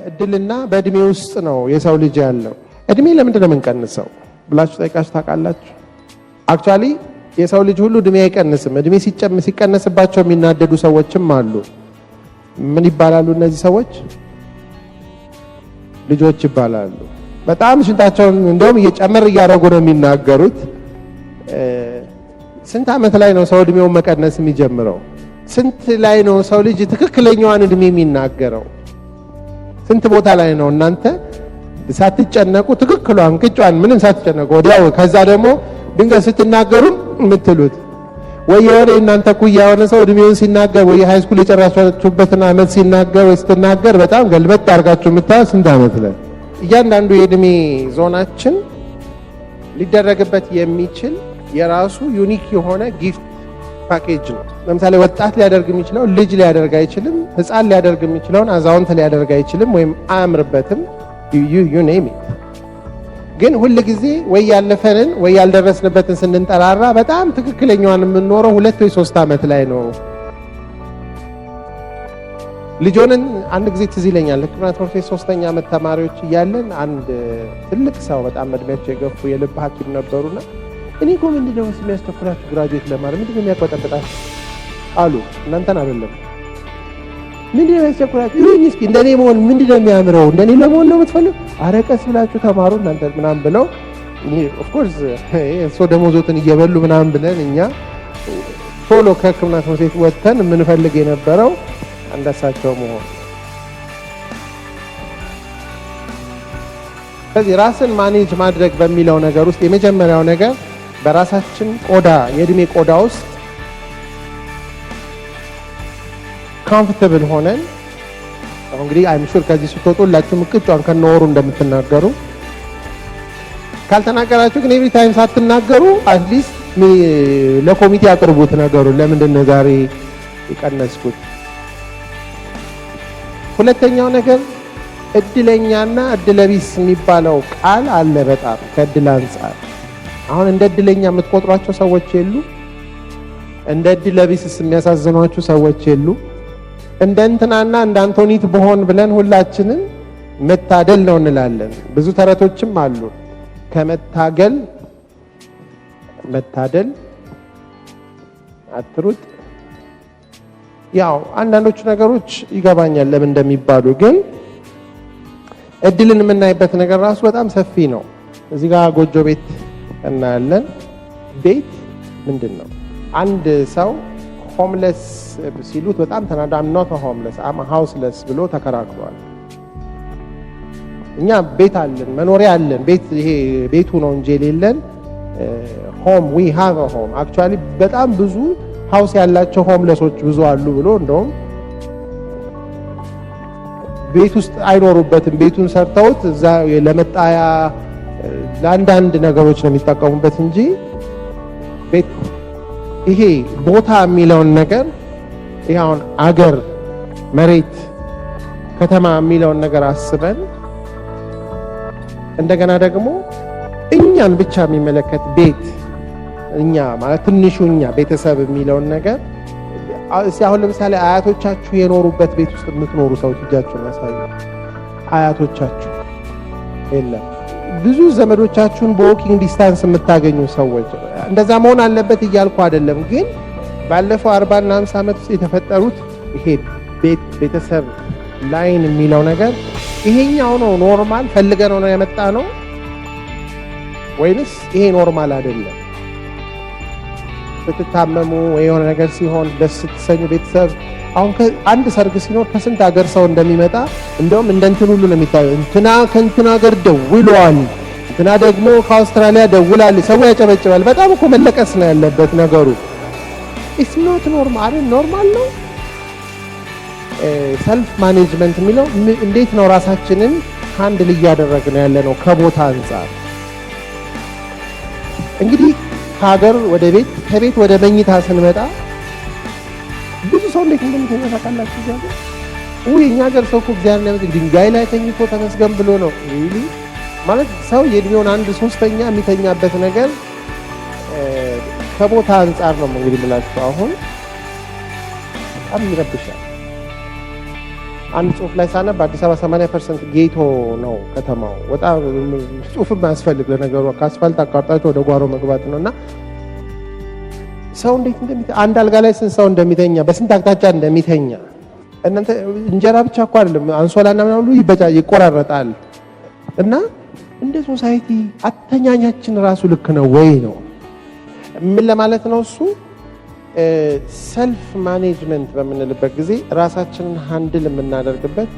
በእድልና በእድሜ ውስጥ ነው የሰው ልጅ ያለው። እድሜ ለምንድን ነው የምንቀንሰው ብላችሁ ጠይቃችሁ ታውቃላችሁ? Actually የሰው ልጅ ሁሉ እድሜ አይቀንስም። እድሜ ሲቀነስባቸው የሚናደዱ ሰዎችም አሉ። ምን ይባላሉ እነዚህ ሰዎች? ልጆች ይባላሉ። በጣም ሽንታቸውን እንደውም እየጨመር እያደረጉ ነው የሚናገሩት። ስንት ዓመት ላይ ነው ሰው እድሜውን መቀነስ የሚጀምረው? ስንት ላይ ነው ሰው ልጅ ትክክለኛዋን እድሜ የሚናገረው? ስንት ቦታ ላይ ነው እናንተ ሳትጨነቁ ትክክሏን ቅጯን ምንም ሳትጨነቁ ወዲያው ከዛ ደግሞ ድንገት ስትናገሩ የምትሉት? ወይ የሆነ እናንተ እኩያ የሆነ ሰው እድሜውን ሲናገር ወይ high school የጨረሳችሁበትን ዓመት ሲናገር ወይ ስትናገር በጣም ገልበጥ አድርጋችሁ የምታዩት ስንት ዓመት ላይ? እያንዳንዱ የእድሜ ዞናችን ሊደረግበት የሚችል የራሱ unique የሆነ gift package ነው። ለምሳሌ ወጣት ሊያደርግ የሚችለው ልጅ ሊያደርግ አይችልም። ሕፃን ሊያደርግ የሚችለውን አዛውንት ሊያደርግ አይችልም ወይም አያምርበትም። You name it። ግን ሁል ጊዜ ወይ ያለፈንን ወይ ያልደረስንበትን ስንንጠራራ በጣም ትክክለኛዋን የምንኖረው 2 ወይ 3 ዓመት ላይ ነው። ልጅ ሆነን አንድ ጊዜ ትዝ ይለኛል። ሕክምና ትምህርት ቤት ሶስተኛ ዓመት ተማሪዎች እያለን አንድ ትልቅ ሰው፣ በጣም እድሜያቸው የገፉ የልብ ሐኪም ነበሩና "እኔ እኮ ምንድን ነው የሚያስቸኩላችሁ graduate ለማድረግ? ምንድን ነው የሚያቆጠብጣችሁ?" አሉ። እናንተን አይደለም። "ምንድን ነው የሚያስቸኩላችሁ? ይሁኝ እስኪ፣ እንደኔ መሆን ምንድን ነው የሚያምረው? እንደኔ ለመሆን ነው የምትፈልጉ? አረ ቀስ ብላችሁ ተማሩ እናንተ" ምናምን ብለው፣ of course እሶ ደሞዞትን እየበሉ ምናምን ብለን እኛ ቶሎ ከሕክምና ትምህርት ቤት ወጥተን የምንፈልግ የነበረው እንደሳቸው መሆን። ስለዚህ ራስን manage ማድረግ በሚለው ነገር ውስጥ የመጀመሪያው ነገር በራሳችን ቆዳ፣ የእድሜ ቆዳ ውስጥ comfortable ሆነን፣ አሁን እንግዲህ I'm sure ከዚህ ስትወጡ ሁላችሁም እቅጯን ከነወሩ እንደምትናገሩ፣ ካልተናገራችሁ ግን every time ሳትናገሩ at least ለኮሚቴ አቅርቡት ነገሩን። ለምንድን ነው ዛሬ የቀነስኩት? ሁለተኛው ነገር እድለኛና እድለቢስ የሚባለው ቃል አለ። በጣም ከእድል አንጻር አሁን እንደ እድለኛ የምትቆጥሯቸው ሰዎች የሉ? እንደ እድለቢስስ የሚያሳዝኗችሁ ሰዎች የሉ? እንደ እንትናና እንደ አንቶኒት ብሆን ብለን ሁላችንም መታደል ነው እንላለን። ብዙ ተረቶችም አሉ። ከመታገል መታደል፣ አትሩጥ። ያው አንዳንዶቹ ነገሮች ይገባኛል ለምን እንደሚባሉ፣ ግን እድልን የምናይበት ነገር ራሱ በጣም ሰፊ ነው። እዚህ ጋር ጎጆ ቤት እናያለን። ቤት ምንድን ነው? አንድ ሰው homeless ሲሉት በጣም ተናዶ "I'm not homeless, I'm houseless" ብሎ ተከራክሯል። እኛ ቤት አለን፣ መኖሪያ አለን። ቤት ይሄ ቤቱ ነው እንጂ የሌለን home, we have home። Actually በጣም ብዙ house ያላቸው homeless ኦች ብዙ አሉ ብሎ፣ እንደውም ቤት ውስጥ አይኖሩበትም። ቤቱን ሰርተውት እዛ ለመጣያ ለአንዳንድ ነገሮች ነው የሚጠቀሙበት እንጂ ቤት፣ ይሄ ቦታ የሚለውን ነገር፣ ይሄ አሁን አገር፣ መሬት፣ ከተማ የሚለውን ነገር አስበን እንደገና ደግሞ እኛን ብቻ የሚመለከት ቤት፣ እኛ ማለት ትንሹ እኛ ቤተሰብ የሚለውን ነገር እስኪ አሁን ለምሳሌ አያቶቻችሁ የኖሩበት ቤት ውስጥ የምትኖሩ ሰዎች እጃችሁን ያሳዩ። አያቶቻችሁ የለም። ብዙ ዘመዶቻችሁን በ walking distance የምታገኙ ሰዎች፣ እንደዛ መሆን አለበት እያልኩ አይደለም፣ ግን ባለፈው 40ና 50 ዓመት ውስጥ የተፈጠሩት ይሄ ቤት፣ ቤተሰብ line የሚለው ነገር ይሄኛው ነው normal ፈልገነው ነው የመጣ ነው ወይንስ ይሄ normal አይደለም? ስትታመሙ ወይ የሆነ ነገር ሲሆን ደስ ስትሰኙ ቤተሰብ፣ አሁን አንድ ሰርግ ሲኖር ከስንት ሀገር ሰው እንደሚመጣ፣ እንደውም እንደ እንትን ሁሉ ነው የሚታየው። እንትና ከእንትና ሀገር ደውሏል፣ እንትና ደግሞ ከአውስትራሊያ ደውላል። ሰው ያጨበጭባል። በጣም እኮ መለቀስ ነው ያለበት ነገሩ። It's not normal። Normal ነው። Self management የሚለው እንዴት ነው ራሳችንን handle እያደረግን ያለ ነው ከቦታ አንጻር? እንግዲህ ከሀገር ወደ ቤት፣ ከቤት ወደ መኝታ ስንመጣ ብዙ ሰው እንዴት እንደሚተኛ ታውቃላችሁ? እዚህ ሀገር፣ ውይ የእኛ ሀገር ሰው እኮ እግዚአብሔር ያመስገን ድንጋይ ላይ ተኝቶ ተመስገን ብሎ ነው። Really ማለት ሰው የእድሜውን አንድ ሶስተኛ የሚተኛበት ነገር ከቦታ አንጻር ነው እንግዲህ የምላችሁ። አሁን በጣም ይረብሻል። አንድ ጽሁፍ ላይ ሳነብ አዲስ አበባ 80% ጌቶ ነው ከተማው። ወጣ ጽሁፍም አያስፈልግ ለነገሩ፣ ከአስፋልት አቋርጣችሁ ወደ ጓሮ መግባት ነው። እና ሰው እንዴት እንደሚተኛ፣ አንድ አልጋ ላይ ስንት ሰው እንደሚተኛ፣ በስንት አቅጣጫ እንደሚተኛ፣ እናንተ እንጀራ ብቻ እኮ አይደለም፣ አንሶላና ምናምን ሁሉ ይበጫ ይቆራረጣል። እና እንደ society አተኛኛችን ራሱ ልክ ነው ወይ ነው። ምን ለማለት ነው እሱ? Self management በምንልበት ጊዜ ራሳችንን handle የምናደርግበት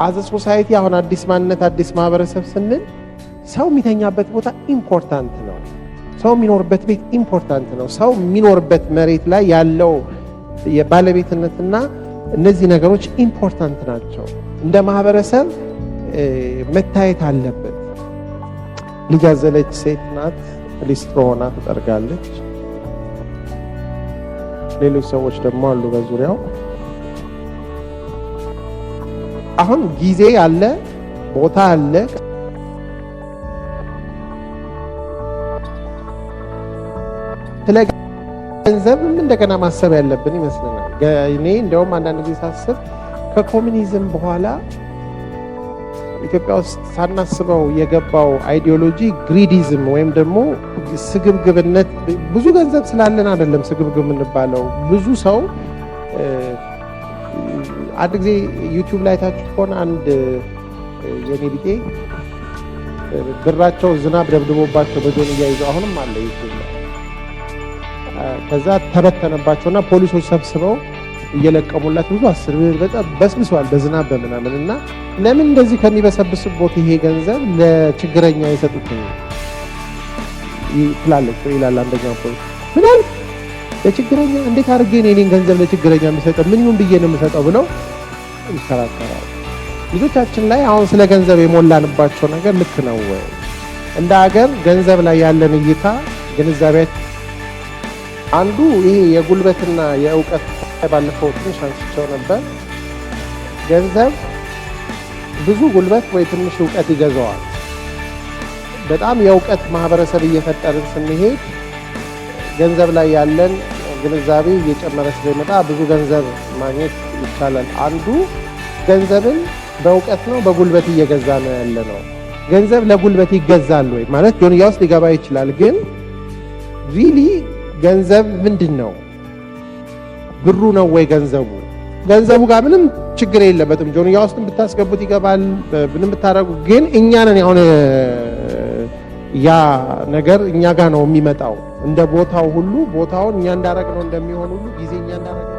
as a society፣ አሁን አዲስ ማንነት፣ አዲስ ማህበረሰብ ስንል ሰው የሚተኛበት ቦታ important ነው። ሰው የሚኖርበት ቤት important ነው። ሰው የሚኖርበት መሬት ላይ ያለው የባለቤትነትና እነዚህ ነገሮች important ናቸው። እንደ ማህበረሰብ መታየት አለበት። ልጅ ያዘለች ሴት ናት፣ ሊስትሮ ሆና ትጠርጋለች። ሌሎች ሰዎች ደግሞ አሉ በዙሪያው። አሁን ጊዜ አለ፣ ቦታ አለ። ስለ ገንዘብም እንደገና ማሰብ ያለብን ይመስለናል። እኔ እንደውም አንዳንድ ጊዜ ሳስብ ከኮሚኒዝም በኋላ ኢትዮጵያ ውስጥ ሳናስበው የገባው ideology greedism ወይም ደግሞ ስግብግብነት፣ ብዙ ገንዘብ ስላለን አይደለም ስግብግብ የምንባለው። ብዙ ሰው፣ አንድ ጊዜ YouTube ላይ ታችሁ ከሆነ፣ አንድ የኔ ቢጤ ብራቸው ዝናብ ደብድቦባቸው በጆንያ ይዘው፣ አሁንም አለ YouTube ላይ፣ ከዛ ተበተነባቸውና ፖሊሶች ሰብስበው እየለቀሙላት ብዙ 10 ብር በጣም በስብሰዋል በዝናብ በምናምን። እና ለምን እንደዚህ ከሚበሰብስቦት ይሄ ገንዘብ ለችግረኛ የሰጡት ትላለች ይላል አንደኛው ፖሊስ። ምን አልክ? ለችግረኛ? እንዴት አድርጌ ነው የኔን ገንዘብ ለችግረኛ የምሰጠው? ምን ይሁን ብዬ ነው የምሰጠው ብለው ይከራከራሉ። ልጆቻችን ላይ አሁን ስለ ገንዘብ የሞላንባቸው ነገር ልክ ነው ወይ? እንደ ሀገር ገንዘብ ላይ ያለን እይታ፣ ግንዛቤ፣ አንዱ ይሄ የጉልበትና የእውቀት ባለፈው ትንሽ አንስቸው ነበር። ገንዘብ ብዙ ጉልበት ወይ ትንሽ እውቀት ይገዛዋል። በጣም የእውቀት ማህበረሰብ እየፈጠርን ስንሄድ ገንዘብ ላይ ያለን ግንዛቤ እየጨመረ ስለሚመጣ ብዙ ገንዘብ ማግኘት ይቻላል። አንዱ ገንዘብን በእውቀት ነው በጉልበት እየገዛ ነው ያለ ነው። ገንዘብ ለጉልበት ይገዛል ወይ? ማለት ጆንያ ውስጥ ሊገባ ይችላል፣ ግን really ገንዘብ ምንድን ነው? ብሩ ነው ወይ ገንዘቡ? ገንዘቡ ጋር ምንም ችግር የለበትም። ጆንያ ውስጥም ብታስገቡት ይገባል፣ ምንም ብታደርጉ፣ ግን እኛ ነን አሁን ያ ነገር እኛ ጋር ነው የሚመጣው። እንደ ቦታው ሁሉ ቦታውን እኛ እንዳረግነው እንደሚሆን ሁሉ ጊዜ እኛ እንዳረግነው